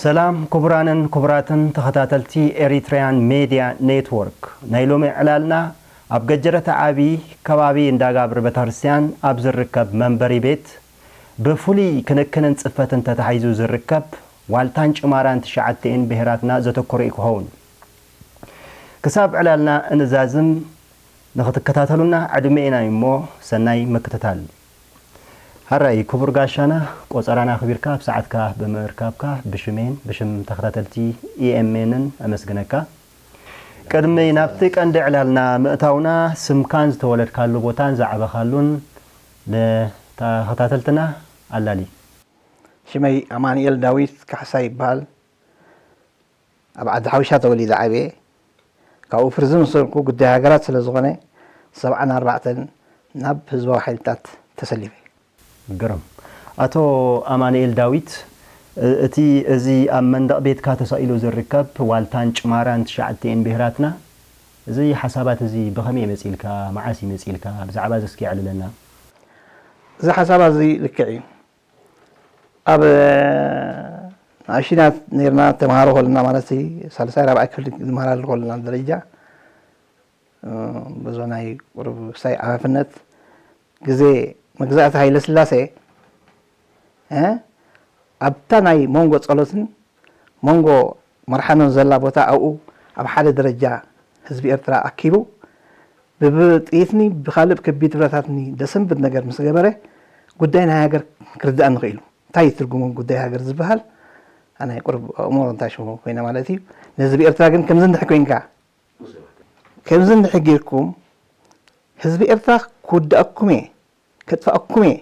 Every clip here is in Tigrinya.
ሰላም ክቡራንን ክቡራትን ተኸታተልቲ ኤሪትሪያን ሜድያ ኔትወርክ፣ ናይ ሎሚ ዕላልና ኣብ ገጀረተ ዓቢ ከባቢ እንዳጋብር ቤተክርስትያን ኣብ ዝርከብ መንበሪ ቤት ብፍሉይ ክንክንን ጽፈትን ተታሒዙ ዝርከብ ዋልታን ጭማራን ትሽዓቲኤን ብሄራትና ዘተኮረ እዩ ክኸውን። ክሳብ ዕላልና እንዛዝም ንኽትከታተሉና ዕድመ ኢና እሞ ሰናይ ምክትታል። ሃራይ ክቡር ጋሻና፣ ቆጸራና ኣኽቢርካ ኣብ ሰዓትካ ብምእርካብካ ብሽሜን ብሽም ተኸታተልቲ ኢኤምኤንን ኣመስግነካ። ቅድሚ ናብቲ ቀንዲ ዕላልና ምእታውና፣ ስምካን ዝተወለድካሉ ቦታን ዝዓበኻሉን ንተኸታተልትና ኣላሊ። ሽመይ ኣማኑኤል ዳዊት ካሕሳ ይበሃል። ኣብ ዓዲ ሓውሻ ተወሊደ ዓብየ። ካብኡ ፍርዚ ምስ በልኩ ጉዳይ ሃገራት ስለ ዝኾነ፣ ሰብዓን ኣርባዕተን ናብ ህዝባዊ ሓይልታት ተሰሊፈ። ግርም። ኣቶ ኣማኑኤል ዳዊት፣ እ-፣ እቲ እዚ ኣብ መንደቕ ቤትካ ተሰቒሉ ዝርከብ ዋልታን ጭማራን ትሽዓቲኤን ብሄራትና፣ እዚ ሓሳባት እዚ ብኸመይ መጺእልካ? መዓስ እዩ መጺእልካ? ብዛዕባ እዚ እስኪ ኣዕልለና። እዚ ሓሳብ እዚ ልክዕ እዩ። ኣብ ንኣሽናት ነርና ተምሃሮ ከለና፣ ማለት ሳልሳይ ራብዓይ ክፍሊ ንመሃራሉ ከለና ደረጃ፣ እ፣ በዞ ናይ ቁሩብ ክሳይ ዓፋፍነት ግዜ መግዛእቲ ሃይለ ስላሴ፣ እ፣ ኣብታ ናይ መንጎ ጸሎትን መንጎ መርሓኖን ዘላ ቦታ ኣብኡ ኣብ ሓደ ደረጃ ህዝቢ ኤርትራ ኣኪቡ ብብጥይትኒ ብኻልእ ከቢድ ብረታትኒ ደሰንብድ ነገር ምስ ገበረ ጉዳይ ናይ ሃገር ክርድኣኒ ኽኢሉ። እንታይ እዩ ትርጉሙ ጉዳይ ሃገር ዝበሃል? ኣነ ቁሩብ ኣእምሮ እንታይ ሽሙ ኮይነ ማለት እዩ። ንህዝቢ ኤርትራ ግን ከምዚ እንድሕር ኮይንካ፣ ከምዚ እንድሕር ጌርኩም ህዝቢ ኤርትራ ክውድኣኩም እየ፣ ከጥፍኣኩም እየ፣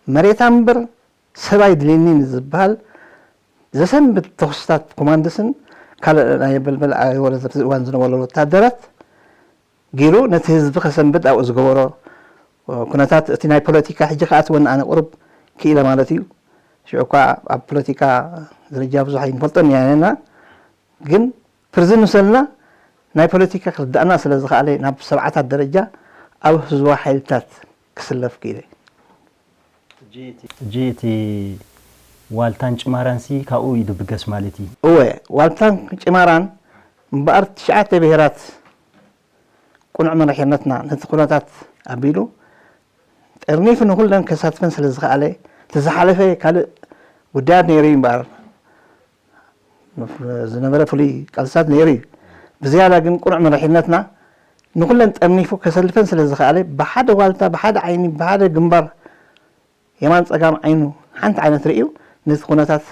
መሬታ እምበር ሰብ ኣይድልየኒ ንዝበሃል ዘሰንብድ ተኹስታት ኮማንዶስን ካልእ ናይ በልበል ኣየር ወለድ ኣብዚ እዋን ዝነበሩ ወታደራት ገይሩ ነቲ ህዝቢ ከሰንብድ ኣብኡ ዝገበሮ ኩነታት፣ እቲ ናይ ፖለቲካ ሕጂ ክኣትወኒ ኣነ ቁሩብ ክኢለ ማለት እዩ። ሽዑ እኳ ኣብ ፖለቲካ ደረጃ ብዙሕ ኣይንፈልጦን ኢና ነርና፣ ግን ፍርዚ ንሰልና ናይ ፖለቲካ ክርድኣና ስለ ዝኸኣለ ናብ ሰብዓታት ደረጃ ኣብ ህዝባዊ ሓይልታት ክስለፍ ክኢለ። ሕጂ እቲ ዋልታን ጭማራንሲ ካብኡ እዩ ድብገስ ማለት እዩ። እወ፣ ዋልታን ጭማራን እምበኣር ትሽዓተ ብሄራት ቅኑዕ መሪሕነትና ነቲ ኩነታት ኣቢሉ ጠርኒፉ ንኹለን ከሳትፈን ስለ ዝኸኣለ፣ እቲ ዝሓለፈ ካልእ ጉዳያት ነይሩ እዩ እምበኣር፣ ዝነበረ ፍሉይ ቃልስታት ነይሩ እዩ። ብዝያዳ ግን ቅኑዕ መሪሕነትና ንኹለን ጠርኒፉ ከሰልፈን ስለ ዝኸኣለ፣ ብሓደ ዋልታ፣ ብሓደ ዓይኒ፣ ብሓደ ግንባር፣ የማን ጸጋም ዓይኑ ሓንቲ ዓይነት ርእዩ፣ ነቲ ኩነታት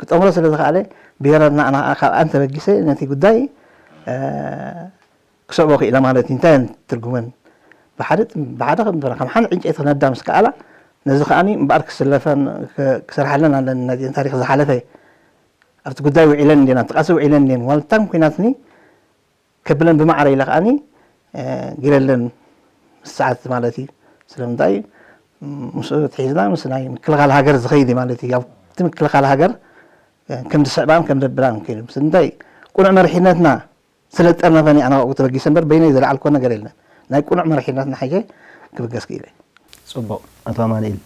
ክጠምሮ ስለ ዝኸኣለ፣ ብሄራትና ኣነ ከኣ ካብኣን ተበጊሰ ነቲ ጉዳይ፣ እ፣ ክስዕቦ ክኢለ ማለት እዩ። እንታይ እየን ትርጉመን? ብሓደ፣ ብሓደ ከም፣ ከም ሓንቲ ዕንጨይቲ ክነዳ ምስ ከኣላ፣ ነዚ ከኣኒ እምበኣር ክስለፈን ክ-፣ ክሰርሓለን ኣለኒ። ነዚአን ታሪኽ ዝሓለፈ ኣብቲ ጉዳይ ውዒለን እንድየን፣ ኣብቲ ቃልሲ ውዒለን እንድየን። ዋልታን ኲናትኒ ከብለን ብማዕረ ኢለ ከኣኒ፣ እ፣ ጌረለን ምስ ሰዓት ማለት እዩ። ስለምንታይ? ምስኡ ተሒዝና ምስ ናይ ምክልኻል ሃገር ዝኸይድ እዩ ማለት እዩ። ኣብቲ ምክልኻል ሃገር፣ እ፣ ከም ዝስዕባን ከም ዘብላን ከይዱ። ስለምንታይ? ቅኑዕ መሪሕነትና ስለ ዝጠርነፈኒ ኣነ ካብኡ ተበጊሰ እምበር በይነይ ዝለዓልኩዎ ነገር የለን። ናይ ቅኑዕ መሪሕነትና ሒዘ ክብገስ ክኢለ። ጽቡቕ። ኣቶ ኣማኑኤል፣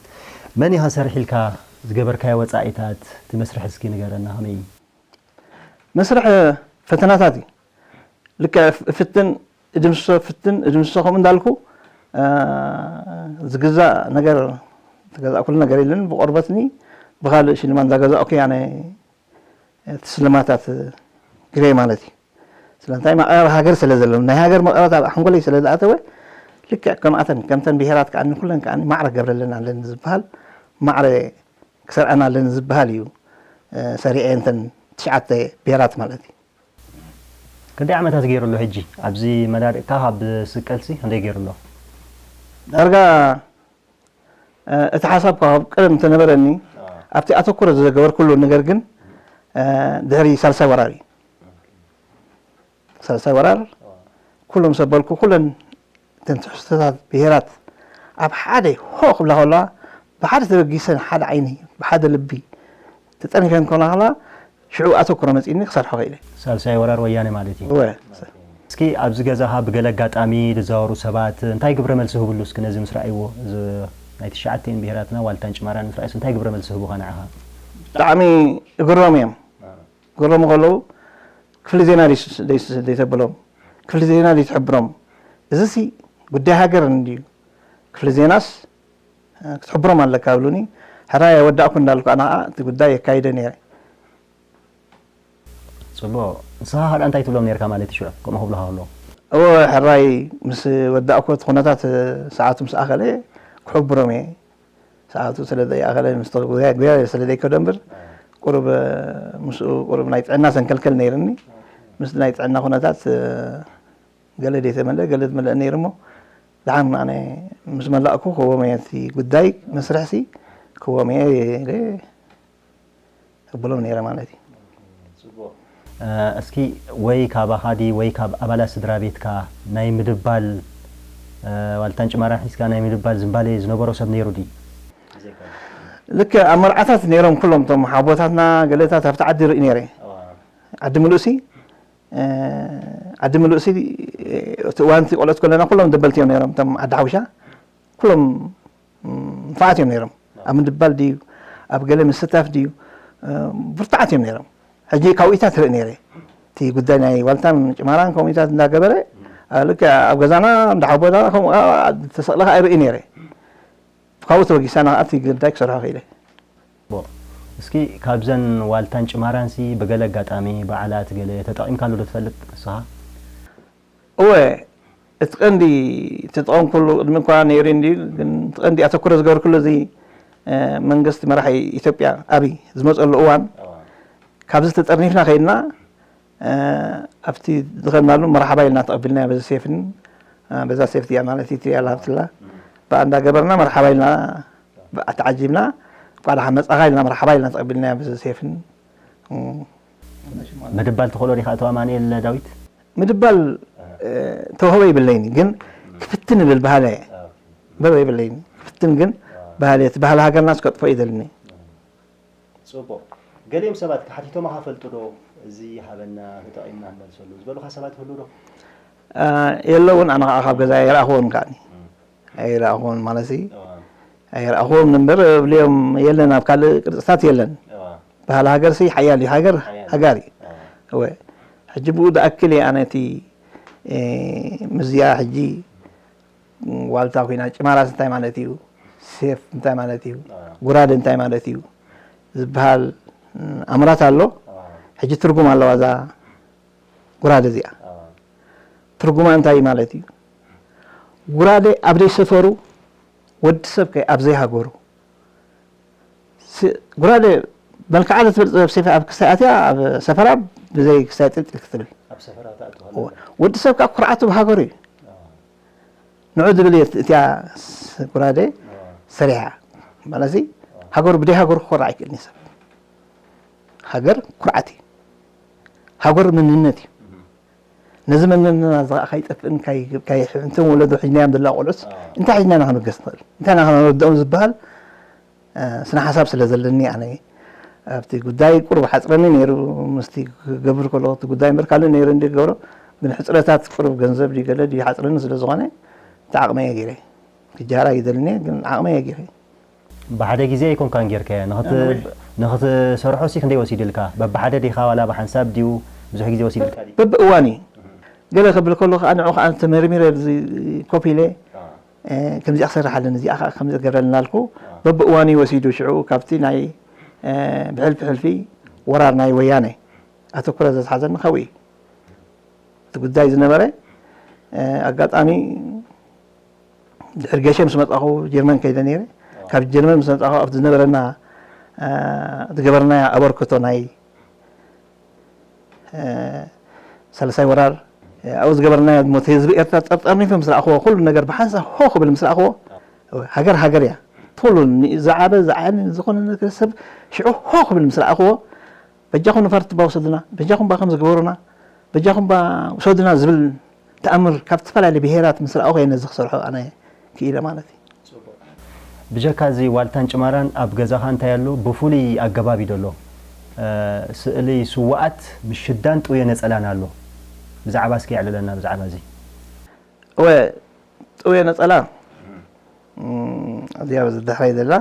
መን ኢኻ ሰርሒልካ ዝገበርካዮ ወጻኢታት? እቲ መስርሕ እስኪ ንገረና፣ ከመይ እዩ? መስርሕ ፈተናታት እዩ። ልክዕ ፍ-፣ ፍትን እድምስሶ፣ ፍትን እድምስሶ፣ ከምኡ እንዳልኩ፣ እ፣ ዝግዛእ ነገር፣ ዝተገዛእኩሉ ነገር የለን። ብቆርበትኒ ብኻልእ ሽልማት እንዳገዛእኩ እያ ናይ እቲ ስልማታት ግሬ ማለት እዩ። ስለምንታይ? መቐረት ሃገር ስለ ዘለኒ፣ ናይ ሃገር መቐረት ኣብ ሓንጎለይ ስለ ዝኣተወ፣ ልክዕ ከምኣተን፣ ከምተን ብሄራት ከኣ ንኩለን ከኣ ማዕረ ክገብረለን ኣለኒ ዝበሃል፣ ማዕረ ክሰርዐን ኣለኒ ዝበሃል እዩ፣ እ፣ ሰሪዐ እንተን ትሽዓተ ብሄራት ማለት እዩ። ክንደይ ዓመታት ገይሩ ኣሎ ሕጂ? ኣብዚ መዳርቕካ ካብ ስቀልሲ ክንደይ ገይሩ ኣሎ? ዳርጋ፣ እ፣ እቲ ሓሳብ ካብ ቀደም እንተነበረኒ፣ ኣዎ። ኣብቲ ኣተኩሮ ዝገበርኩሉ ነገር ግን፣ እ፣ ድሕሪ ሳልሳይ ወራር እዩ። ሳልሳይ ወራር፣ ኣዎ። ኩሎም ዘበልኩ፣ ኩለን እተን ትሕዝቶታት ብሄራት ኣብ ሓደ ሆ ክብላ ከለዋ፣ ብሓደ ተበጊሰን፣ ሓደ ዓይኒ፣ ብሓደ ልቢ ተጠርኒፈን ክኾና ከለዋ፣ ሽዑ ኣተኩሮ መጺእኒ ክሰርሖ ክኢለ። ሳልሳይ ወራር ወያነ ማለት እዩ። እወ። እስኪ ኣብዚ ገዛኻ ብገለ ኣጋጣሚ ዝዛወሩ ሰባት እንታይ ግብረ መልሲ ህብሉ? እስኪ ነዚ ምስ ረኣይዎ፣ እዚ ናይ ትሽዓቲኤን ብሄራትና ዋልታን ጭማራን ምስ ረኣዩስ እንታይ ግብረ መልሲ ህቡኻ ንዓኻ? ብጣዕሚ እግሮም እዮም። ክገረሙ ከለዉ ክፍሊ ዜና ደይተብሎም፣ ክፍሊ ዜና ደይትሕብሮም። እዚሲ ጉዳይ ሃገር እንድዩ። ክፍሊ ዜናስ ክትሕብሮም ኣለካ ብሉኒ። ሕራይ ኣይወዳእኩ እንዳልኩ ኣነ ከዓ እቲ ጉዳይ የካይደ ነይረ። ፅቡቕ። ንስኻ ካልኣ እንታይ ትብሎም ነርካ ማለት እዩ ሽዑ ከምኡ ክብሉኻ ከለዉ? እወ ሕራይ ምስ ወዳእኩ እቲ ኩነታት ሰዓቱ ምስ ኣኸለ ክሕብሮም እየ። ሰዓቱ ስለ ዘይኣኸለ ምስ ጉያ ጉያ ስለ ዘይከዶ እምበር ቁሩብ ምስኡ ቁሩብ ናይ ጥዕና ሰንከልከል ነይርኒ። ምስ ናይ ጥዕና ኩነታት ገለ ደይተመልአ ገለ ዝመልአ ነይሩ እሞ ደሓን ኣነ ምስ መላእኩ ክህቦም እየ እቲ ጉዳይ መስርሕሲ ክህቦም እየ ኢለ እብሎም ነይረ ማለት እዩ። እስኪ ወይ ካባኻ ድዩ ወይ ካብ ኣባላት ስድራ ቤትካ ናይ ምድባል ዋልታን ጭማራን ሒዝካ ናይ ምድባል ዝንባሌ ዝነበሮ ሰብ ነይሩ ድዩ? ልክዕ ኣብ መርዓታት ነይሮም ኩሎም እቶም ሓቦታትና ገለታት ኣብቲ ዓዲ ይርኢ ነይረ። ዓዲ ምሉእሲ ዓዲ ምሉእሲ እቲ እዋንቲ ቆልዑት ከለና ኩሎም ደበልቲ እዮም ነይሮም እቶም ዓዲ ሓውሻ ኩሎም ንፉዓት እዮም ነይሮም። ኣብ ምድባል ድዩ ኣብ ገለ ምስታፍ ድዩ ብርቱዓት እዮም ነይሮም። ሕጂ ካብኡታት ርኢ ነይረ እቲ ጉዳይ ናይ ዋልታን ጭማራን ከምኡታት እንዳገበረ ልክዕ ኣብ ገዛና እንዳሓቦና ከምኡ ተሰቕለ ከዓ ይርኢ ነይረ። ካብኡ ተበጊሳ ንክኣት ግዳይ ክሰርሖ ክኢለ። እስኪ ካብዘን ዋልታን ጭማራንሲ ብገለ ኣጋጣሚ በዓላት ገለ ተጠቒምካሉ ዶ ትፈልጥ ንስኻ? እወ እቲ ቀንዲ ተጠቐምኩሉ ቅድሚ እኳ ነይሩ እንዲ ግን እቲ ቀንዲ ኣተኩረ ዝገበርኩሉ እዚ መንግስቲ መራሒ ኢትዮጵያ ኣብይ ዝመፀሉ እዋን ካብዚ ተጠርኒፍና ከይድና ኣብቲ ዝኸድናሉ መርሓባ ኢልና ተቐቢልናዮ በዚ ሴፍን በዛ ሴፍቲ እያ ማለት እዩ ትሪኣ ሃብትላ ብኣንዳ ገበርና መርሓባ ኢልና ተዓጂብና እንኳዕ ደሓን መፃኻ ኢልና መርሓባ ኢልና ተቐቢልናዮ በዚ ሴፍን ምድባል ትኽእሎ ዲኻ ኣቶ ኣማንኤል ዳዊት? ምድባል ተውህቦ ይብለይኒ ግን ክፍትን እብል ባህለ እየ በበ ይብለይኒ ክፍትን ግን ባህለ እቲ ባህሊ ሃገርና ስከጥፎ ይደልኒ ፅቡቕ። ገሊኦም ሰባት ክሓቲቶምኻ ፈልጡ ዶ? እዚ ሃበና ተጠቒምና ንመልሰሉ ዝበሉኻ ሰባት ይህሉ ዶ? የለውን ኣነ ከዓ ካብ ገዛ ኣይረኣኽዎን ከዓኒ ኣይረኣኽዎን ማለት ሲ ኣይረኣኽዎም እምበር እብልዮም የለን ኣብ ካልእ ቅርፅታት የለን ባህሊ ሃገር ሲ ሓያል እዩ ሃገር ሃጋር እዩ እወ ሕጂ ብኡ ዝኣክል እየ ኣነ እቲ ምዝያ ሕጂ ዋልታ ኮይና ጭማራስ እንታይ ማለት እዩ ሴፍ እንታይ ማለት እዩ ጉራደ እንታይ ማለት እዩ ዝበሃል ኣምራት ኣሎ ሕጂ ትርጉም ኣለዋ እዛ ጉራደ እዚኣ ትርጉማ እንታይ ማለት እዩ ጉራደ ኣብ ዘይሰፈሩ ወዲ ሰብ ከ ኣብ ዘይሃገሩ ጉራደ መልክዓ ዘትብል ጥበብ ሴፍ ኣብ ክሳይ ኣትያ ኣብ ሰፈራ ብዘይ ክሳይ ጥልጥል ክትብል ወዲ ሰብ ከዓ ኩርዓቱ ብሃገሩ እዩ ንዑ ዝብል እየ እቲያ ጉራደ ሰሪሓ ማለት ሃገሩ ብደይ ሃገሩ ክኮርዕ ኣይክእልን ሰብ ሃገር ኩርዓት እዩ ሃገር መንነት እዩ ነዚ መንነትና እዚ ከዓ ካይጠፍእን ካይሕንትን ወለዶ ሒዝናዮም ዘለና ቆልዑት እንታይ ሒዝና ኢና ክንበገስ ንኽእል እንታይ ኢና ክነረድኦም ዝበሃል ስነ ሓሳብ ስለ ዘለኒ ኣነ ኣብቲ ጉዳይ ቁሩብ ሓፅረኒ ነይሩ ምስቲ ክገብር ከለኩ እቲ ጉዳይ እምበር ካልእ ነይሩ እንዲ ገብሮ ግን ሕፅረታት ቁሩብ ገንዘብ ድዩ ገለ ድዩ ሓፅረኒ ስለ ዝኾነ እቲ ዓቕመ እየ ገይረ ክጃራ ይደልኒ ግን ዓቕመ እየ ገይረ ብሓደ ግዜ ኣይኮንካን ጌርካዮ ንኽትሰርሖ ሲ ክንደይ ወሲድልካ በብሓደ ዲኻ ዋላ ብሓንሳብ ድዩ ብዙሕ ግዜ ወሲድልካ ድዩ በብእዋን እዩ ገለ ክብል ከሎ ከዓ ንዑ ከዓ ተመርሚረ ኮፍ ኢለ ከምዚኣ ክሰርሕ ኣለኒ እዚኣ ከዓ ከምዚ ገረልና ኣልኩ በብእዋኑ ይወሲዱ ሽዑ ካብቲ ናይ ብሕልፊ ሕልፊ ወራር ናይ ወያነ ኣተኩረ ዘዝሓዘኒ ካብኡ እዩ እቲ ጉዳይ ዝነበረ ኣጋጣሚ ድሕሪ ገሸ ምስ መጣኹ ጀርመን ከይደ ነይረ ካብ ጀርመን ምስ መጣኹ ኣብቲ ዝነበረና ዝገበርናዮ ኣበርክቶ ናይ ሳልሳይ ወራር ኣብኡ ዝገበርናዮ ሞት ህዝቢ ኤርትራ ጠርጠርኒፈ ምስ ረኣኽዎ ኩሉ ነገር ብሓንሳብ ሆ ክብል ምስ ረኣኽዎ ሃገር ሃገር እያ ኩሉ ዝዓበ ዝዓኒ ዝኾነ ነገር ሰብ ሽዑ ሆ ክብል ምስ ረኣኽዎ በጃኹም ነፋርት ባ ውሰዱና በጃኹም ባ ከምዚ ግበሩና በጃኹም ባ ውሰዱና ዝብል ተኣምር ካብ ዝተፈላለዩ ብሄራት ምስ ረኣኹ እየ ነዚ ክሰርሖ ኣነ ክኢለ ማለት እዩ ብጀካ እዚ ዋልታን ጭማራን ኣብ ገዛኻ እንታይ ኣሎ ብፍሉይ ኣገባብ እዩ ዘሎ ስእሊ ስዋኣት ምሽዳን ጥውየ ነፀላን ኣሎ ብዛዕባ እስኪ የዕልለና ብዛዕባ እዚ እወ ጥውየ ነፀላ እዚኣ በዚ ድሕረይ ዘላ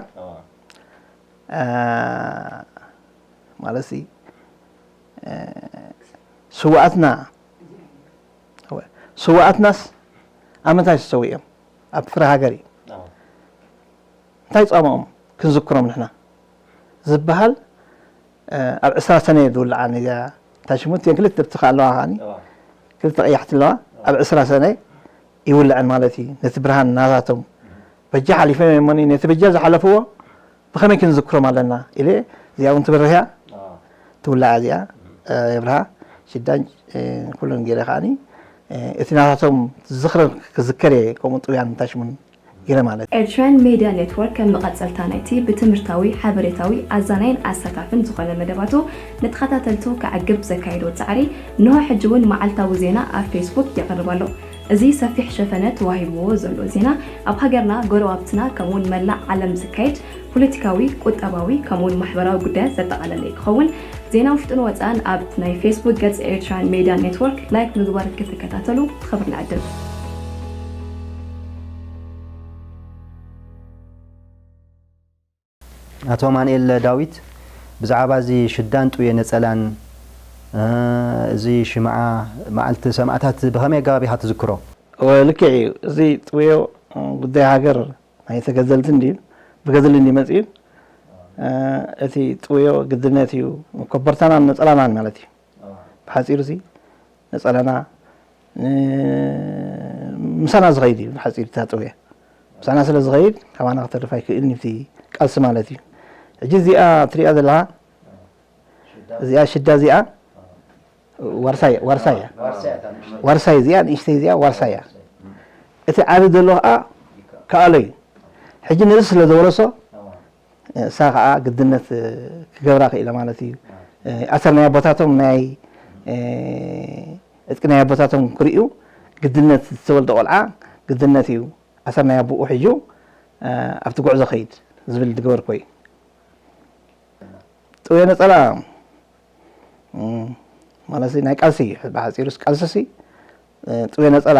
ማለት ሲ ስዋኣትና፣ ስዋኣትናስ ኣብ ምንታይ ተሰዊኦም? ኣብ ፍረ ሃገር እዩ። እንታይ ጻምኦም ክንዝክሮም ንሕና ዝበሃል ኣብ ዕስራ ሰነ ዝውልዓ ነዚኣ ታሽሙት ክልተ ብትኻ ኣለዋ። ከዓኒ ክልተ ቀያሕቲ ኣለዋ። ኣብ ዕስራ ሰነ ይውልዐን ማለት እዩ። ነቲ ብርሃን ናታቶም በጃ ሓሊፎም እሞኒ ነቲ በጃ ዝሓለፍዎ ብኸመይ ክንዝክሮም ኣለና ኢለ እዚኣ እውን ትበርህ እያ። ትውላዕ እዚኣ የብርሃ ሽዳን ኩሉን ገይረ ከዓኒ እቲ ናታቶም ዝኽረን ክዝከር እየ። ከምኡ ጥውያን ታሽሙን ገይረ ማለት እዩ። ኤርትራን ሜድያ ኔትወርክ ከም መቐጸልታ ናይቲ ብትምህርታዊ፣ ሓበሬታዊ፣ ኣዛናይን ኣሳታፍን ዝኾነ መደባቱ ንተኸታተልቱ ከዕግብ ዘካየዶ ጻዕሪ እንሆ ሕጂ እውን መዓልታዊ ዜና ኣብ ፌስቡክ የቕርብ ኣሎ። እዚ ሰፊሕ ሸፈነ ተዋሂብዎ ዘሎ ዜና ኣብ ሃገርና፣ ጎረባብትና ከምኡውን መላእ ዓለም ዝካየድ ፖለቲካዊ፣ ቁጠባዊ ከምኡውን ማሕበራዊ ጉዳያት ዘጠቓለለ ክኸውን ዜና ውሽጥን ወፃእን ኣብ ናይ ፌስቡክ ገጽ ኤርትራን ሜድያ ኔትወርክ ላይክ ምግባር ክትከታተሉ ብኽብሪ ንዕድም። ኣቶ ኣማንኤል ዳዊት፣ ብዛዕባ እዚ ሽዳን ጥውየ ነጸላን እዚ ሽምዓ መዓልቲ ሰማእታት ብኸመይ ኣገባብ ኢኻ ትዝክሮ? እወ ልክዕ እዩ። እዚ ጥውዮ ጉዳይ ሃገር ናይ ተገዘልቲ እንድዩ፣ ብገዝሊ እንድዩ መጺኡ። እቲ ጥውዮ ግድነት እዩ፣ መኮበርታናን ነጸላናን ማለት እዩ። ብሓጺሩ ሲ ነጸላና ምሳና ዝኸይድ እዩ። ብሓጺሩ እታ ጥውየ ምሳና ስለ ዝኸይድ ካባና ክተርፍ ኣይክእልን እዩ። እቲ ቃልሲ ማለት እዩ። ሕጂ እዚኣ ትሪኣ ዘለኻ እዚኣ ሽዳ እዚኣ ዋርሳይ ዋርሳይ እያ። ዋርሳይ እዚኣ ንእሽተይ እዚኣ ዋርሳይ እያ። እቲ ዓቢ ዘሎ ከዓ ከኣሎ እዩ። ሕጂ ነዚ ስለ ዘወረሶ እሳ ከዓ ግድነት ክገብራ ክኢለ ማለት እዩ። ኣሰርናያ ቦታቶም ናይ እጥቂ ናይ ኣቦታቶም ክርእዩ ግድነት ዝተወልደ ቆልዓ ግድነት እዩ ኣሰርናያ ብኡ ሒዙ ኣብቲ ጉዕዞ ከይድ ዝብል ዝገበርኮ እዩ። ጥውየ ነፀላ ማለት ናይ ቃልሲ እዩ። ብሓፂሩስ ቃልሲ ሲ ጥውየ ነፀላ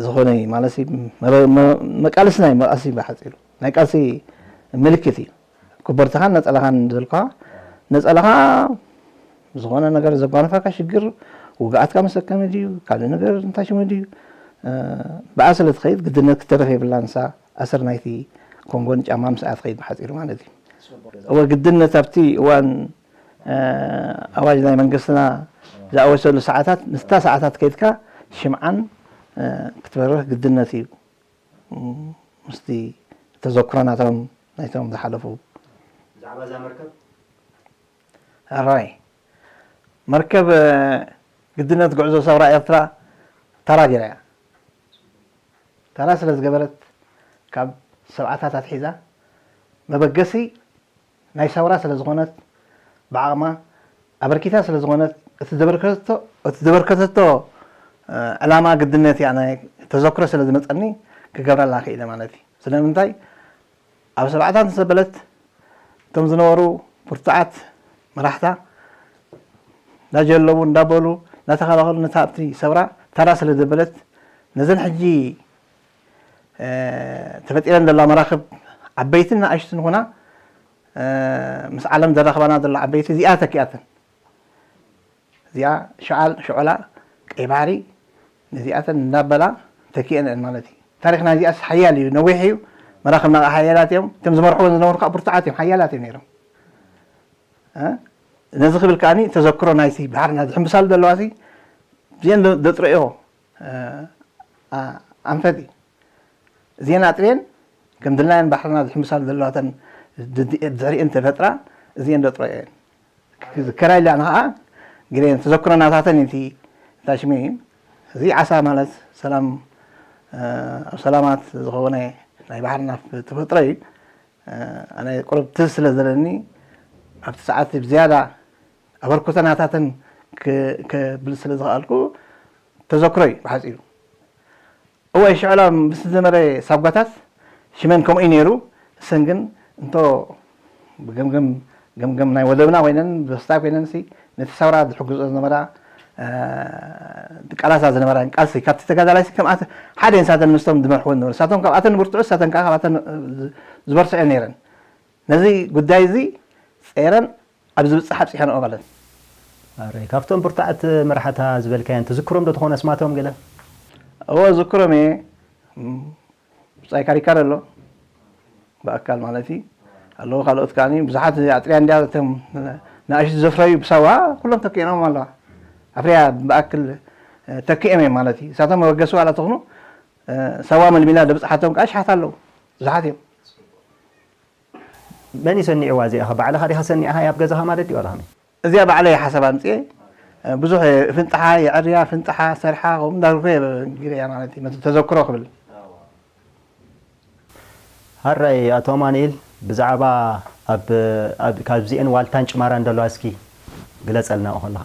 ዝኾነ እዩ ማለት መቃልሲ ናይ መቃልሲ ብሓፂሩ ናይ ቃልሲ ምልክት እዩ። ኮቦርትኻን ነፀላኻን ዘልኳ ነፀላኻ ዝኾነ ነገር ዘጓነፈካ ሽግር ውግኣትካ መሰከሚ ድዩ ካልእ ነገር እንታይ ሽሙ ድዩ ብኣ ስለ ትኸይድ ግድነት ክትተረፍ የብላ ንሳ ኣሰር ናይቲ ኮንጎን ጫማ ምስኣ ትኸይድ ብሓፂሩ ማለት እዩ። እወ ግድነት ኣብቲ እዋን ኣዋጅ ናይ መንግስትና ዝኣወጀሉ ሰዓታት ምስታ ሰዓታት ከይድካ ሽምዓን ክትበርህ ግድነት እዩ። ምስቲ ተዘክሮ ናቶም ናይቶም ዝሓለፉ ብዛዕባ እዛ መርከብ ሕራይ መርከብ ግድነት ጉዕዞ ሰውራ ኤርትራ ተራ ገይራ እያ። ተራ ስለ ዝገበረት ካብ ሰብዓታት ኣትሒዛ መበገሲ ናይ ሰውራ ስለ ዝኾነት ብዓቕማ ኣበርኪታ ስለ ዝኾነት እቲ ዘበርከተቶ እቲ ዘበርከተቶ ዕላማ ግድነት እያ ናይ ተዘክሮ ስለ ዝመፀኒ ክገብረላ ክኢለ ማለት እዩ። ስለምንታይ ኣብ ሰብዓታት ምስ ዘበለት እቶም ዝነበሩ ብርቱዓት መራሕታ እንዳጀለቡ እንዳበሉ እንዳተኸላኸሉ ነታ ኣብቲ ሰውራ ተራ ስለ ዘበለት ነዘን ሕጂ ተፈጢረን ዘላ መራኽብ ዓበይትን ንኣሽትን ኾና ምስ ዓለም ዘራኽባና ዘሎ ዓበይቲ እዚኣ ተኪኣተን። እዚኣ ሸዓል ሸዖላ ቀይ ባሕሪ ነዚኣተን እንዳበላ ተኪአን እየን ማለት እዩ። ታሪኽና እዚኣስ ሓያል እዩ፣ ነዊሕ እዩ። መራኽብና ከዓ ሓያላት እዮም። እቶም ዝመርሕወን ዝነበሩ ከዓ ብርቱዓት እዮም፣ ሓያላት እዮም ነይሮም። ነዚ ክብል ከዓኒ ተዘክሮ ናይቲ ባሕርና ዝሕምብሳሉ ዘለዋ ሲ እዚአን ዘጥረዮ ኣንፈት እዩ። እዚአን ኣጥርየን ከም ድላየን ባሕርና ዝሕምሳሉ ዘለዋተን ድሕሪአን ተፈጥራ እዚአን ዘጥረዮ እየን። ክዝከራ ኢለ ኣነ ከዓ ግሬን ተዘክሮ ናታተን እቲ እንታይ ሽሙ እዩ እዚ ዓሳ ማለት ሰላም ኣብ ሰላማት ዝኸወነ ናይ ባሕርና ተፈጥሮ እዩ። ኣነ ቁሩብ ትዝ ስለ ዘለኒ ኣብቲ ሰዓት ብዝያዳ ኣበርክቶ ናታተን ክብል ስለ ዝኸኣልኩ ተዘክሮ እዩ ብሓፂሩ። እወ ሽዕላ ምስ ዝነበረ ሳጓታት ሽመን ከምኡ እዩ ነይሩ። እሰን ግን እንቶ ብገምገም ገምገም ናይ ወደብና ኮይነን ብስታይ ኮይነን ሲ ነቲ ሰውራ ዝሕግዞ ዝነበራ ድቃላሳ ዝነበራ ቃልሲ ካብቲ ተጋዳላይ ሲ ከምኣት ሓደ ንሳተን ምስቶም ዝመርሕዎ ዝነበሩ ሳቶም ካብኣተን ብርትዑ ሳተን ከዓ ካብኣተን ዝበርትዑ ነይረን። ነዚ ጉዳይ እዚ ፀይረን ኣብ ዝብጻሕ ኣብጺሐንኦ ማለት። ኣረይ፣ ካብቶም ብርቱዓት መራሕታ ዝበልካየን ትዝክሮም ዶ ትኾኑ ኣስማቶም ገለ? እወ፣ ዝክሮም እየ። እም፣ ብጻይ ካሪካር ኣሎ፣ ብኣካል ማለት እዩ። ኣለዉ ካልኦት ከኣኒ ብዙሓት ኣጥርያ እንድያ፣ እቶም ንኣሽቱ ዘፍረዩ ብሳዋ ኩሎም ተኪኦምዎም ኣለዋ። ኣፍርያ ብኣክል፣ እ፣ ተኪኦም እዮም ማለት እዩ። እሳቶም መበገሲ ዋላ ተኹኑ፣ እ፣ ሳዋ መልሚላ ደብጽሓቶም ከኣ ሽሓት ኣለዉ። ብዙሓት እዮም። መን እዩ ሰኒዕዋ እዚኣ? ባዕልኻ ዲኻ ሰኒዕኻያ ኣብ ገዛኻ ማለት ድዩ ዋላ ከመይ? እዚኣ ባዕለይ ሓሳብ ኣምጽኤ፣ እ፣ ብዙሕ ፍንጥሓ፣ የዕርያ፣ ፍንጥሓ፣ ሰርሓ፣ ከምኡ እንዳበልኩ እየ ገይረያ ማለት እዩ። መት-፣ ተዘክሮ ክብል። ሃራይ ኣቶ ኣማኑኤል፣ ብዛዕባ ኣብ፣ ኣብ፣ ካብዚኤን ዋልታን ጭማራን ዘለዋ እስኪ ግለጸልና ከለኻ።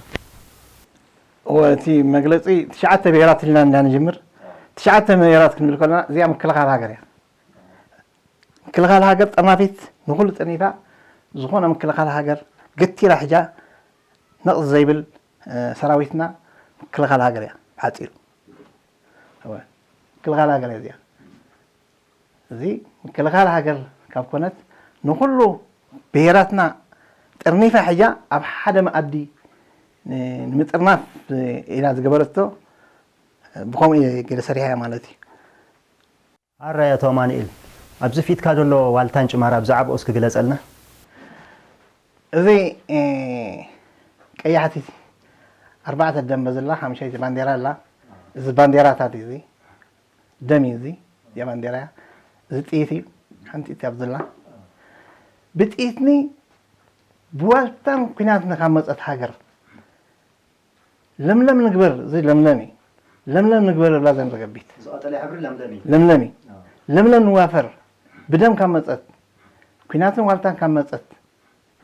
እወ፣ እቲ መግለጺ ትሽዓተ ብሄራት ኢልና እንዳንጅምር፣ ትሽዓተ ብሄራት ክንብል ከለና እዚኣ ምክልኻል ሃገር እያ። ምክልኻል ሃገር ጠርናፊት ንኹሉ ጠርኒፋ፣ ዝኾነ ምክልኻል ሃገር ገቲራ ሒዛ ነቕዝ ዘይብል፣ እ፣ ሰራዊትና ምክልኻል ሃገር እያ ብሓጺሩ። እወ፣ ምክልኻል ሃገር እያ እዚኣ። እዚ ምክልኻል ሃገር ካብ ኮነት ንኹሉ ብሄራትና ጠርኒፋ ሒዛ ኣብ ሓደ መኣዲ ን-፣ ንምጥርናፍ ኢላ ዝገበረቶ ብኸምኡ እየ ገለ ሰሪሐያ ማለት እዩ። ኣራይ ኣቶ ኣማኑኤል፣ ኣብዚ ፊትካ ዘሎ ዋልታን ጭማራ ብዛዕባኡ እስኪ ግለጸልና። እዚ፣ እ፣ ቀያሕቲ ኣርባዕተ ደም በዝላ ሓሙሻይቲ ባንዴራ ኣላ። እዚ ባንዴራታት እዩ እዚ። ደም እዩ እዚ። እዚኣ ባንዴራ እያ። እዚ ጥይት እዩ። ሓንቲ ጥይት ኣብ ዘላ። ብጥይትኒ ብዋልታን ኲናትን ካብ መጸት ሃገር ለምለም ንግበር፣ እዚ ለምለም እዩ። ለምለም ንግበር እብላ ዘን ርገቢት። እዚ ቀጠልያ ሕብሪ ለምለም እዩ። ለምለም እዩ። ኣዎ። ለምለም ንዋፈር። ብደም ካብ መጸት፣ ኲናትን ዋልታን ካብ መጸት፣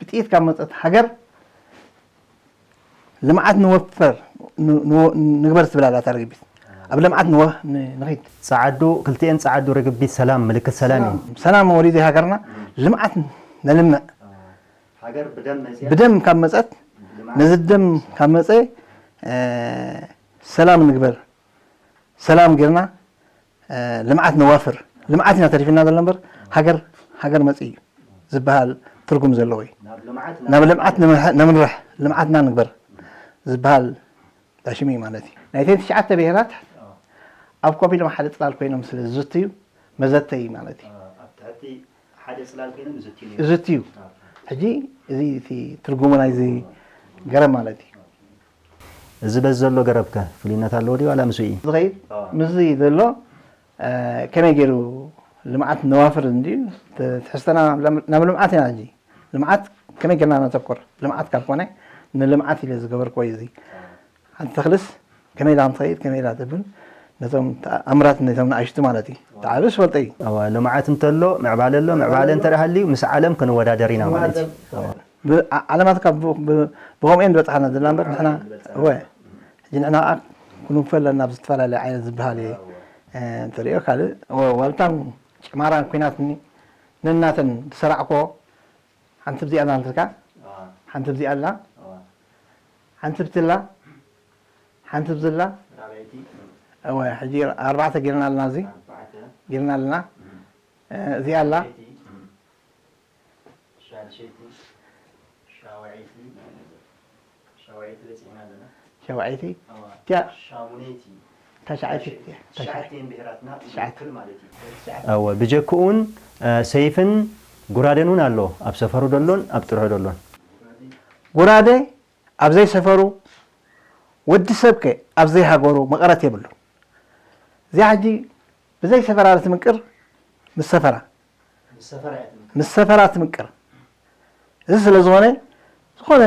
ብጥይት ካብ መጸት ሃገር ልምዓት ንወፈር፣ ን-፣ ንወ-፣ ንግበር ትብል ኣላ እታ ርግቢት። ኣብ ልምዓት ንወ-፣ ን-፣ ንኺድ። ጸዓዱ፣ ክልቲኤን ጸዓዱ ርግቢት ሰላም፣ ምልክት ሰላም እዩ። ሰላም ወሊዱ ሃገርና፣ ልምዓት ነልምዕ። ሃገር ብደም መጽያ። ብደም ካብ መጸት፣ ልምዓት። ነዚ ደም ካብ መጸ፣ እ፣ ሰላም ንግበር። ሰላም ጌርና፣ እ፣ ልምዓት ነዋፍር። ልምዓት ኢና ተሪፍና ዘሎ እምበር፣ ሃገር፣ ሃገር መጽኢ እዩ ዝበሃል ትርጉም ዘለዎ እዩ። ናብ ልምዓት፣ ናብ ልምዓት ንምርሕ-፣ ነምርሕ፣ ልምዓትና ንግበር ዝበሃል ዳሽም እዩ ማለት እዩ። ናይተን ትሽዓተ ብሄራት ኣብ ኮፍ ኢሎም ሓደ ጽላል ኮይኖም ስለ ዝዝትዩ መዘተይ ማለት እዩ። ኣብ ትሕቲ ሓደ ጽላል ኮይኖም ይዝትዩ ነይሮም። ይዝትዩ። ኣዎ። ሕጂ እዚ እቲ ትርጉሙ ናይዚ ገረብ ማለት እዩ። እዚ በዚ ዘሎ ገረብከ ፍሉይነት ኣለዎ ድዩ ዋላ ምስኡ እዩ? ዝኸይድ ኣዎ። ምስዚ ዘሎ፣ እ፣ ከመይ ገይሩ ልምዓት ነዋፍር እንድዩ ት-፣ ትሕዝተና ለም-፣ ናብ ልምዓት ኢና ሕጂ። ልምዓት ከመይ ጌርና ነተኩር? ልምዓት ካብ ኮነ ንልምዓት ኢለ ዝገበርክዎ እዩ እዚ። ሓንቲ ተኽልስ ከመይ ኢላ ከም ትኸይድ፣ ከመይ ኢላ ትብል፣ ነቶም ተኣ-፣ ኣምራት ነቶም ንኣሽቱ ማለት እዩ። ተዓብስ ፈልጠ እዩ። እወ፣ ልምዓት እንተሎ፣ ምዕባለ ኣሎ፣ ምዕባለ እንተ ደኣ ሃልዩ፣ ምስ ዓለም ክንወዳደር ኢና ማለት እዩ። ክንወዳደር። እወ። ብ-፣ ዓ-፣ ዓለማት ካብ ብ-፣ ብ-፣ ብኸምኡ እየን ዝበጽሓና ዘለና እምበር፣ ንሕና፣ እወ፣ ሕጂ ንሕና ከኣ ክንውፈ ኣለና ኣብ ዝተፈላለየ ዓይነት ዝበሃል እዩ። እ፣ እንተሪኦ ካልእ፣ እወ፣ ዋልታን ጭማራን ኲናት ኒ-፣ ነናተን ዝሰራዕኮ ሓንቲ ብዚኣ ኣላ ንትካ፣ ኣዋ። ሓንቲ ብዚኣ ኣላ፣ ኣዋ። ሓንቲ ብትላ፣ ሓንቲ ብዝላ። ራብዐይቲ። እወ፣ ሕጂ ኣርባዕተ ጌርና ኣለና፣ እዚ ኣርባዕተ። ጌርና ኣለና። እም። እ፣ እዚኣ ኣላ። ሻድሸይቲ። እም። ሻድሸይቲ። ሻውዐይቲ። ሻውዐይቲ በጺሕና ኣለና። ሻውዐይቲ። ኣዋ። እቲኣ ሻሙነይቲ። ታሽዓይቲ። ታሽዓይቲ። ትሽዓተን ብሄራትና ትሽዓተ። ይውክል ማለት እዩ። እወ፣ ብጀክኡን፣ እ፣ ሰይፍን ጉራደን እውን ኣሎ፣ ኣብ ሰፈሩ ደሎን ኣብ ጥርሑ ደሎን። ጉራደ ኣብ ዘይሰፈሩ፣ ወዲ ሰብከ ኣብ ዘይሃገሩ መቐረት የብሉን። እዚኣ ሕጂ ብዘይ ሰፈራ ትምቅር፣ ምስ ሰፈራ። ምስ ሰፈራ እያ ትምቅር። ምስ ሰፈራ ትምቅር። እዚ ስለ ዝኾነ፣ ዝኾነ፣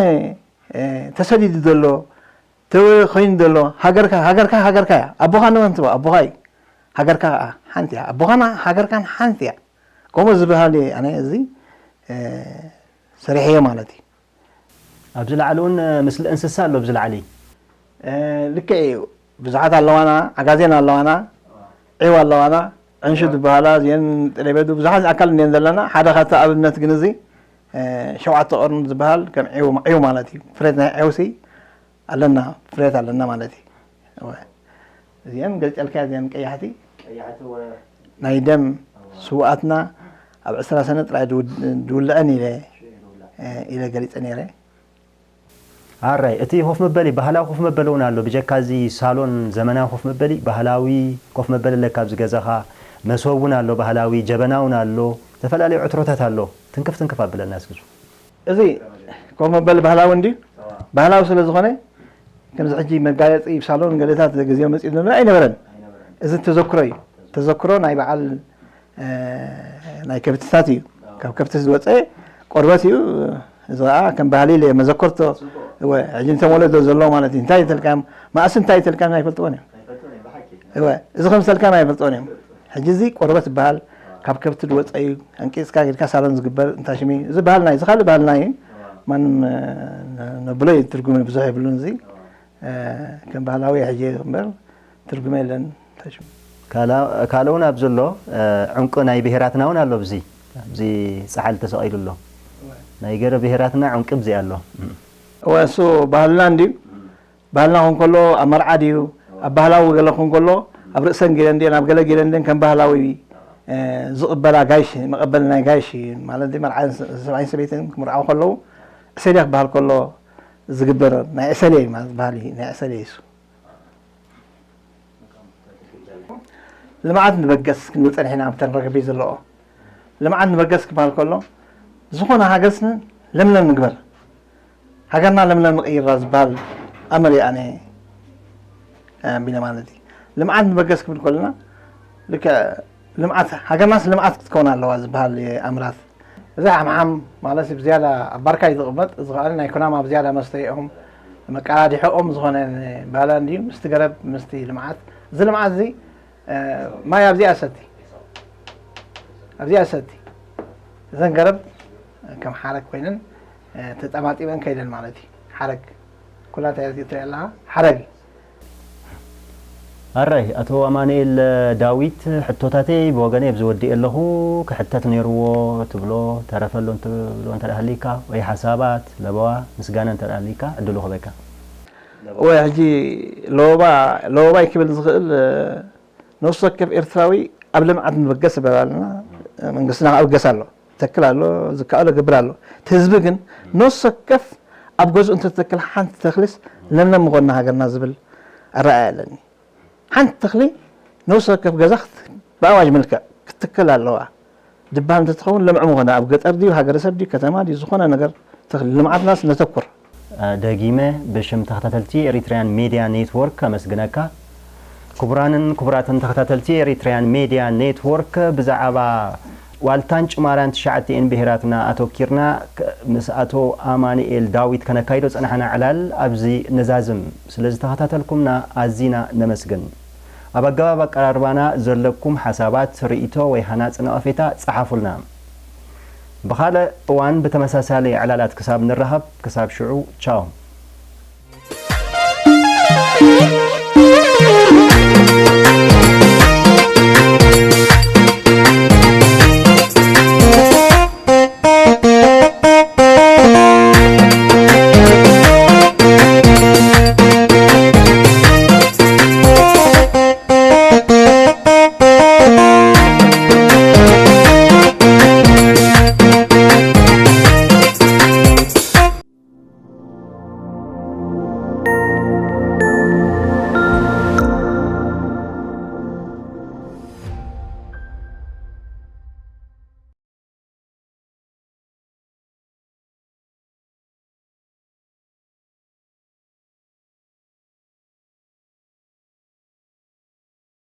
እ፣ ተሰዲዱ ዘሎ፣ ተወ-፣ ኮይኑ ዘሎ፣ ሃገርካ፣ ሃገርካ፣ ሃገርካ እያ። ኣቦኻ ንመን ትብሎ? ኣቦኻ እዩ። ሃገርካ ከኣ ሓንቲ እያ። ኣቦኻን ሃገርካን ሓንቲ እያ። ከምኡ ዝበሃል እየ ኣነ እዚ፣ እ፣ ሰሪሐዮ ማለት እዩ። ኣብዚ ላዕሊ እውን፣ እ፣ ምስሊ እንስሳ ኣሎ ኣብዚ ላዕሊ። እ፣ ልክዕ እዩ። ብዙሓት ኣለዋና፣ ዓጋዜን ኣለዋና፣ ዒው ኣለዋና፣ ዕንሹ ዝበሃላ፣ እዚአን ጥሌበዱ፣ ብዙሓት ኣካል እኒአን ዘለና። ሓደ ካብቲ ኣብነት ግን እዚ፣ እ፣ ሸውዓተ ቀርኑ ዝበሃል ከም ዒው፣ ዒው ማለት እዩ። ፍሬት ናይ ዒውሲ ኣለና፣ ፍሬት ኣለና ማለት እዩ። እወ። እዚአን ገልጸልካ፣ እዚአን ቀያሕቲ። ቀያሕቲ ወ- ናይ ደም እወ። ስውኣትና ኣብ ዕስራ ሰነ ጥራይ ድው-፣ ድውልዐን ኢለ፣ ሽዑ ድውላዕ። እ፣ ኢለ ገሊጸ ነይረ። ኣራይ፣ እቲ ኮፍ መበሊ፣ ባህላዊ ኮፍ መበሊ እውን ኣሎ። ብጀካ እዚ ሳሎን ዘመናዊ ኮፍ መበሊ፣ ባህላዊ ኮፍ መበሊ ኣለካ ኣብዚ ገዛኻ። መሶብ እውን ኣሎ፣ ባህላዊ ጀበና እውን ኣሎ። ዝተፈላለዩ ዕትሮታት ኣሎ። ትንክፍ ትንክፍ ኣብለና እስኪ። እዚ ኮፍ መበሊ ባህላዊ እንድዩ። ባህላዊ ስለ ዝኾነ፣ ከምዚ ሕጂ መጋየፂ ሳሎን ገለታት ግዜኡ መፂኡ ዘሎ ኣይነበረን። እዚ ተዘክሮ እዩ። ተዘክሮ ናይ በዓል፣ እ፣ ናይ ከብትታት እዩ። ካብ ከብቲ ዝወፀ ቆርበት እዩ። እዚ ኸዓ ከም ባህሊ ኢለ መዘከርቶ። እወ፣ ሕጂ እንቶም ወለዶ ዘሎ ማለት እዩ። እንታይ ይተልካም? ማእሲ እንታይ ይተልካም? ኣይፈልጥዎን እዮም። እወ፣ እዚ ከም ሰልካም ኣይፈልጥዎን እዮም። ሕጂ እዚ ቆርበት ይበሃል። ካብ ከብቲ ዝወፀ እዩ። ኣንቂፅካ ጌድካ ሳሎን ዝግበር እንታይ ሽሚ? እዚ ባህልና እዩ። እዚ ካልእ ባህልና እዩ። ማንም፣ እ፣ ነ-፣ ነብሎ እዩ ትርጉም ብዙሕ የብሉን እዚ። እ፣ ከም ባህላዊ ሕጂ እምበር ትርጉም የለን። እንታይ ሽሚ? ካላ-፣ ካልእ እውን ኣብ ዘሎ፣ እ፣ ዕንቁ ናይ ብሄራትና እውን ኣሎ። ኣብዚ፣ ኣብዚ ጸሓል ተሰቒሉ ኣሎ። ናይ ገለ ብሄራትና ዕንቁ ኣብዚ ኣሎ። እም። እወ፣ እሱ ባህልና እንድዩ። ባህልና ክን ከሎ ኣብ መርዓ ድዩ፣ ኣብ ባህላዊ ገለ ክን ከሎ ኣብ ርእሰን ጌረን ድየን፣ ኣብ ገለ ጌረን ድየን ከም ባህላዊ፣ እ፣ ዝቕበላ ጋይሽ፣ መቐበሊ ናይ ጋይሽ ማለት ድዩ፣ መርዓን ስ-፣ ሰብኣይን ሰበይትን ክምርዓው ከለዉ ዕሰልየ ክበሃል ከሎ ዝግበር ናይ ዕሰልየ እዩ ማለት ባህሊ ናይ ዕሰልየ እዩ እሱ። ልምዓት ንበገስ ክንብል ጸኒሕና፣ ኣብተን ረግቢ ዘለዎ ልምዓት ንበገስ ክበሃል ከሎ፣ ዝኾነ ሃገርስ ለምለም ንግበር፣ ሃገርና ለምለም ንቕይራ ዝበሃል ኣምር እየ ኣነ ኣቢለ ማለት እዩ። ልምዓት ንበገስ ክብል ከለና፣ ልክዕ ልምዓት፣ ሃገርናስ ልምዓት ክትከውን ኣለዋ ዝበሃል እየ ኣምራት። እዚ ሓምሓም ማለት ብዝያዳ ኣብ ባርካ እዩ ዝቕመጥ። እዚ ኸኣ ናይ ኩናማ ብዝያዳ መስተ እዮም። መቀዳድሕኦም ዝኾነ ባህላ እንድዩ። ምስቲ ገረብ፣ ምስቲ ልምዓት። እዚ ልምዓት እዚ፣ እ፣ ማይ ኣብዚኣ ሰቲ። ኣብዚኣ ሰቲ። እዘን ገረብ ከም ሓረግ ኮይነን፣ እ፣ ተጠማጢመን ከይደን ማለት እዩ። ሓረግ። ኩላ እንታይ ትሪኢ ኣለኻ? ሓረግ እዩ። ኣራይ፣ ኣቶ ኣማኑኤል ዳዊት፣ ሕቶታተይ ብወገነይ ኣብዚ ወዲኤ ኣለኹ። ክሕተት ነይርዎ ትብሎ፣ ተረፈ ኣሎ ትብሎ እንተ ደኣ ሃሊካ፣ ወይ ሓሳባት፣ ለበዋ፣ ምስጋና እንተ ደኣ ሃሊካ፣ ዕድሉ ክበካ። ወይ ሕጂ ለበዋ፣ ለበዋይ ክብል ዝኽእል፣ ነፍሲ ወከፍ ኤርትራዊ ኣብ ልምዓት ንበገስ ይበሃል ኣለና። መንግስትና ክብገስ ኣሎ፣ ተክል ኣሎ፣ ዝከኣሎ ገብር ኣሎ። እቲ ህዝቢ ግን ነፍሲ ወከፍ ኣብ ገዝኡ እንተተክል ሓንቲ ተክሊስ ለምለም ምኾንና ሃገርና ዝብል ኣረኣእያ ኣለኒ። ሓንቲ ተኽሊ ነፍሲ ወከፍ ገዛ ክት-፣ ብኣዋጅ ምልክዕ ክትትከል ኣለዋ። ድበሃል እንተትኸውን ልምዕ ምኾነ። ኣብ ገጠር ድዩ፣ ሃገረሰብ ድዩ፣ ከተማ ድዩ፣ ዝኾነ ነገር ተኽሊ ልምዓትናስ ነተኩር። ደጊመ ብሽም ተኸታተልቲ ኤሪትሪያን ሜድያ ኔትወርክ ኣመስግነካ። ክቡራንን ክቡራትን ተኸታተልቲ ኤሪትሪያን ሜድያ ኔትወርክ፣ ብዛዕባ ዋልታን ጭማራን ትሽዓቲኤን ብሄራትና ኣተኪርና ክ-፣ ምስ ኣቶ ኣማኑኤል ዳዊት ከነካይዶ ጸናሕና ዕላል ኣብዚ ነዛዝም። ስለ ዝተኸታተልኩምና ኣዚና ነመስግን። ኣብ ኣገባብ ኣቀራርባና ዘለኩም ሓሳባት፣ ርእይቶ ወይ ሃናጺ ነቐፌታ ጸሓፉልና። ብኻልእ እዋን ብተመሳሳሊ ዕላላት ክሳብ ንራኸብ፣ ክሳብ ሽዑ፣ ቻው።